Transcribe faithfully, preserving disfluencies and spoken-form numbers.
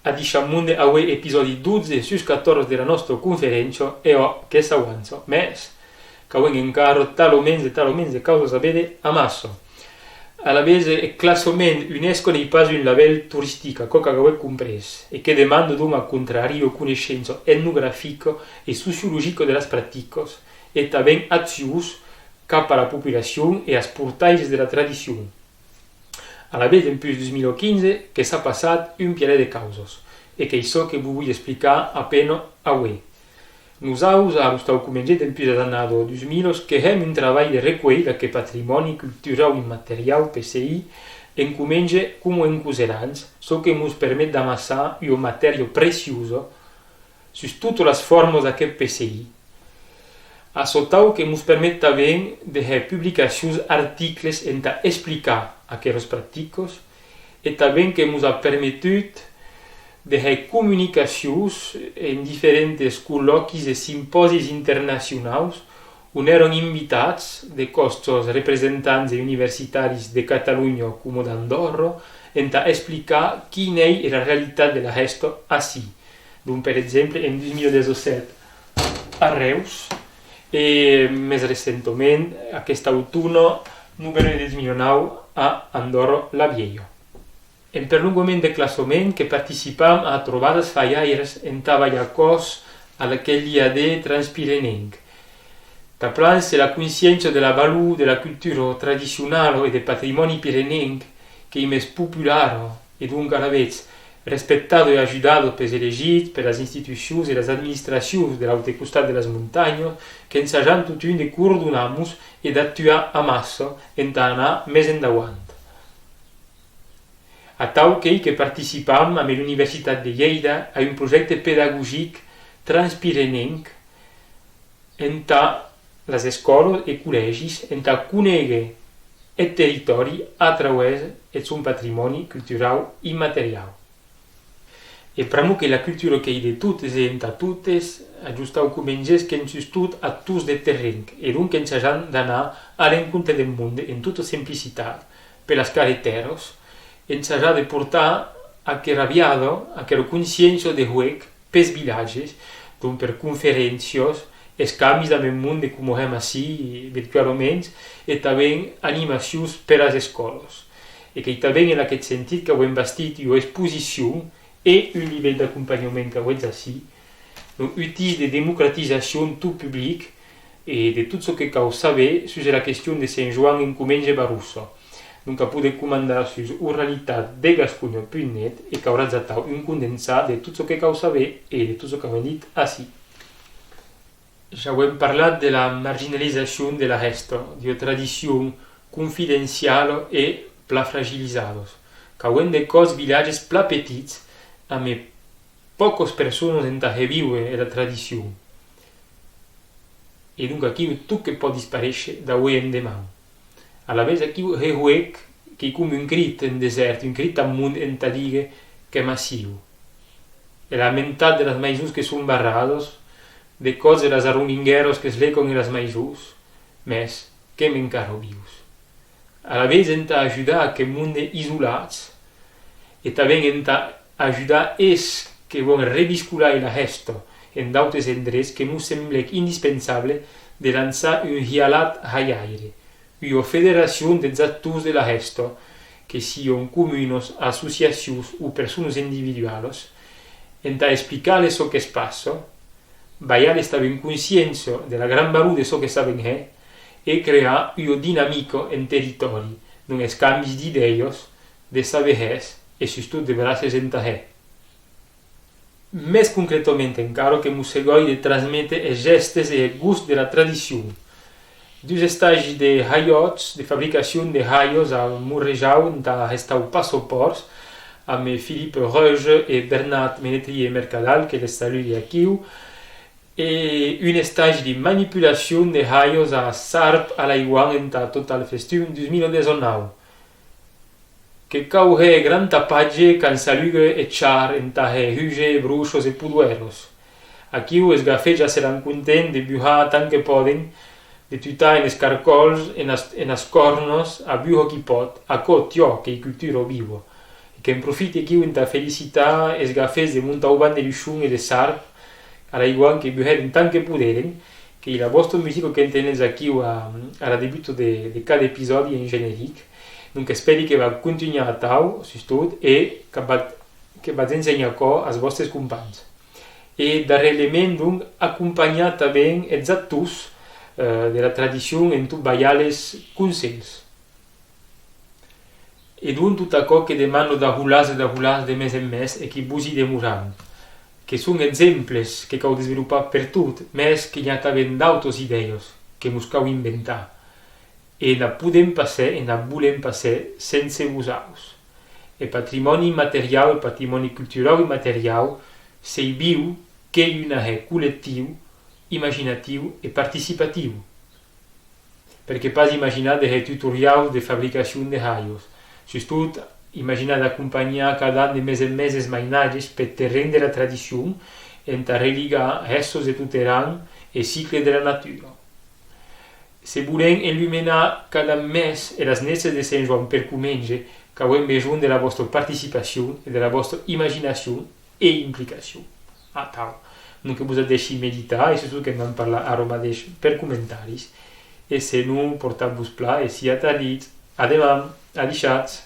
Adishatz monde, aué episòdi dotze sus catorze de la nòstra conferéncia, e òc, que s'avança, mès qu'auem encara taloments e taloments de causas a véder amassa. Alavetz, eth classament UNESCO n'ei pas un labèl toristic, aquò qu'auetz comprés, e que demanda donc, a contrari, ua coneishença etnografica e sociologica de las practicas, e tanben accions cap a la populacion e as portaires de la tradicion. Alavetz, dempús dos mil quinze, que s'a passat un pialèr de causas, e qu'ei çò que vos voi explicar a pena aué. Nosaus, a l'Ostau Comengé, dempús las annadas dos mil, que hèm un trabalh de recuelh d'aqueth patrimòni culturau immateriau, P C I, en Comengé coma en Coserans, çò que mos permet d'amassar ua matèria preciosa sus totas las formas d'aqueth P C I. Açò atau que mos permet tanben de hèr publicacions, articles entà explicar aqueras practicas, e tanben que mos a permetut de hèr comunicacions en diferentes collòquis e simpòsis internacionaus on èran invitats de còps representants e universitaris de Catalonha coma d'Andòrra entà explicar quina ei era realitat de la hèsta ací. Donc, per exemple, en dos mil dètz-e-sèt a Reus, e mès recentament, aquesta autona, novembre de dos mil nau, a Andòrra la Vielha. En perlongament de classament que participam a trobadas falhaires entà balhar còs ad aqueth liadèr transpirenenc. Tà plan se la consciéncia de la valor de la cultura tradicionala e de patrimòni pirenenc qu'ei mès populara e donc alavetz respectada e ajudada pes elegits, per las institucions e las administracions de l'aute costat de las montanhas, qu'ensajam totun de coordonar-mos e d'actuar amassa entà anar mès endauant. Atau qu'ei que participam ambe l'Universitat de Lhèida a un projècte pedagogic transpirenenc entà las escòlas e collègis entà conéguer eth territòri a trauès eth son patrimòni culturau immateriau. E pr'amor que la cultura qu'ei de totes e entà totes, a l'Ostau Comengés qu'èm sustot actors de terren, e donc ensajam d'anar a l'encontre deth monde en tota simplicitat, per las carretèras, ensajar de portar aquera viada, aquera consciéncia de huec pes vilatges, donc per conferéncias, escambis damb eth monde coma hèm ací virtualaments, e tanben animacions per as escòlas. E qu'ei tanben en aqueth sentit qu'auem bastit ua exposicion e un librèr d'acompanhament qu'auetz ací, donc utís de democratizacion tot public, e de tot çò que cau saber sus era question de Sent Joan en Comenge Barossa. Donc a poder comandar sus oralitat de gasconha punt net e qu'auratz atau un condensat de tot çò que cau saber e de tot çò qu'auem dit ací. Ja auem parlat de la marginalizacion de la hèsta, d'ua tradicion confidenciala e plan fragilizadas. Qu'auem de còps vilatges plan petits, ambe pòcas personas entà hèr víver era tradicion. E donc aquiu tot que pòt disparéisher d'aué endeman. Alavetz aquiu hèr huec qu'ei com un crit en desèrt, un crit ath mond entà díguer qu'èm aciu. E la mentat de las maisons que son barradas, de còps de las arrominguèras que's lecan eras maisons, mès qu'èm encara vius. Alavetz entà ajudar aqueth monde isolats, e tanben entà ajudar es que vòlen reviscolar era hèsta en d'autes endrets, que mos semblèc indispensable de lançar un hialat halhaire, ua federacion des actors de la hèsta, que sian comunas, associacions o personas individualas, entà explicar-les çò que's passa, balhar-les tanben consciéncia de la gran valor de çò que saben hèr e crear ua dinamica en territòri, donc escambis d'idèias, de saber-hèrs e sustot de braces entà hèr. Mès concretament encara, que mos segòi de transméter es gèstes e eth gust de la tradicion. Dus estagis de halhòts, de fabricacion de halhas a Morrejau entà Hestau Passapòrts, ambe Philippe Reuge e Bernat Ménétrier-Mercadal, que les saludi aquiu, e un estagi de manipulacion de halhas a Sarp a Laiuan entà Total Festum dus mila dètz-e-nau. Que cau hèr gran tapatge quan s'aluga eth char entà hèr húger broishas e podoèras. Aquiu es gafets ja se renconten de buhar tant que pòden, De tutar enes carcòls, enas, enas còrnas, a buha qui pòt, aquò, tiò, qu'ei cultura viva. E que'n profiti aquiu entà felicitar es gafers de Montauban de Luchon e de Sarp, a l'Aigüan, que buhèren tant que poderen, qu'ei la vòsta musica qu'entenetz aquiu a, a la debuta de, de cada episòdi en generic. Donc espèri que va contunhar atau, sustot, e que va, que vatz ensenhar aquò as vòstes companhs. E darrèr element, donc, acompanhar tanben eths actors, eh, de la tradicion en tot balhar-les conselhs. E donc tot aquò que demanda d'ahulàs e d'ahulàs de mès en mès e qui vos i demoram, que son exemples que cau desvelopar pertot, mès que n'i a tanben d'autas idèias que mos cau inventar. E na podem pas hèr e na volem pas hèr sense vosaus. Eth patrimòni immateriau, eth patrimòni culturau immateriau, s'ei viu, qu'ei un ahèr collectiu, imaginatiu e participatiu. Perqué pas imaginar de hèr tutoriaus de fabricacion de halhas? Sustot, imaginar d'acompanhar cada an de mès en mès es mainatges peth terren de la tradicion entà religar hèstos de tot er an e cicle de la natura. Se volem enlumenar cada mes eras nèches de Sent Joan per comenge, qu'auem besonh de la vòsta participacion e de la vòsta imaginacion e implicacion. Atau. Donc vos ac dèishi meditar e sustot que n'am parlar ara madeish per comentaris. E se non, portatz-vos plan e siatz adits. A deman, adishatz!